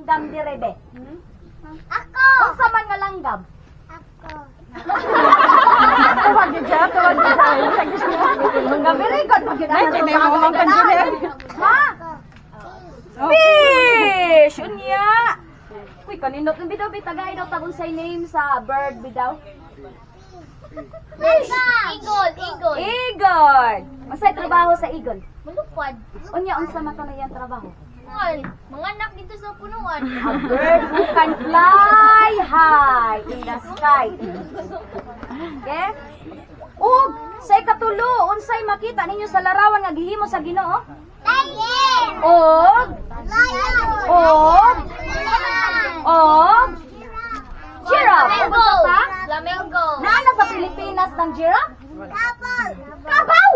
Langgam dire, be? Ako. Unsa man nga langgam? Ako. Tawag niya siya, tawag niya siya. Nga very good magyud. Ay, kay may mga mangkan dyan eh. Ha? Fish! Unya! Uy, kanindot ng bidaw, bitagay daw tag unsay name sa bird bidaw. Fish. Eagle. Eagle. Eagle! Unsay trabaho sa eagle? Malupad. Unya, unsa man to na iyang trabaho? Well, mga anak dito sa punuan. A bird who can fly high in the sky. Okay? Ug sa ikatulo, unsay makita ninyo sa larawan nga gihimo sa Ginoo? Tiger. Og Lion. Og Lion. og giraffe. Ug Flamingo. unsa pa? Flamingo. Naa na sa Pilipinas ng giraffe? Kapal. Kabaw!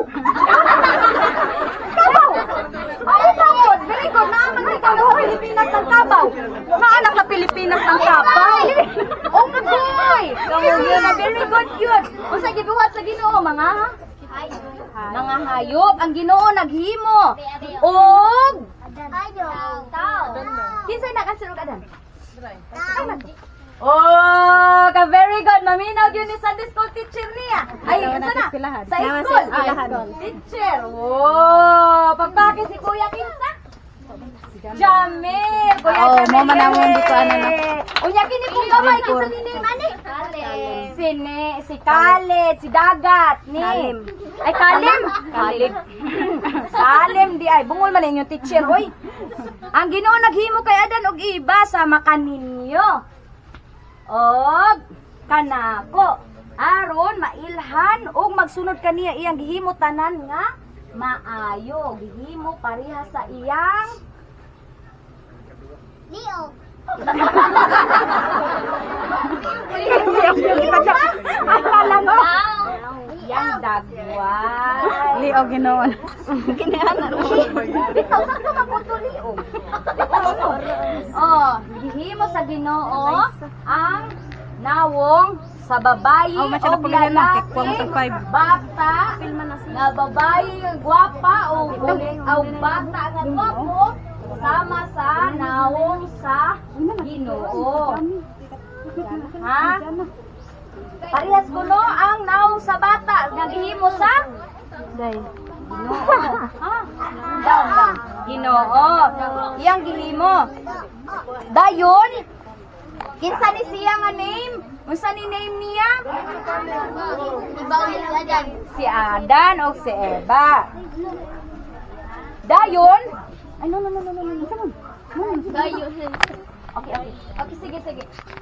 Kabaw! Ay, tapod! Very good. Naa man ikaw sa Pilipinas ng kabaw. Naa na sa Pilipinas ng kabaw. Oh, boy! Yun na, very good yun. Unsa gibuhat sa Ginoo, mga? Mga hayop. Ang Ginoo naghimo. Og Ayaw. Tao. kinsay nakasirog adan? Oh, ka very good. Maminaw gyud ni Sunday school teacher niya. Ay, Naman unsa natin na? eskwelahan. Sa Naman sa school. eskwelahan. Teacher. Wow, pagpaki si Kuya kinsa? Jamil. Kuya Oo, Jamil. mo man ang dito, ano na. Unya kini pong gamay kinsa ni name ani? Kale. Si ne, si Khaled, si Dagat, ni. Kalim. Ay, Kalim. Kalim. Kalim di ay bungol man inyong teacher, hoy. Ang Ginoo naghimo kay Adan og iba sa makaninyo. Og kanako aron mailhan og magsunod kaniya iyang gihimo tanan nga maayo, gihimo pareha sa iyang Leo. Akala mo Tao. iyang dagway. Leo ginoon. Bitaw sakto man po to liog. Oh, gihimo sa Ginoo ang nawong sa babayi Oh, o masyado pala yun, ah. lalaki, Kaya kuha mo tag 5. bata nga babayi nga gwapa o o bata nga gwapo sama sa nawong sa Ginoo. Ha? Parehas kuno ang nawong sa bata nga gihimo sa Day. Ginoo. Ha? Down, down. Ginoo. Iyang gihimo. Dayon, kinsa ni siya nga name? Unsa ni name niya? Iba ulit adan. Si Adan o si Eva. Dayon, ay no no no no no no. Come on. Dayon. Okay. Okay, sige sige.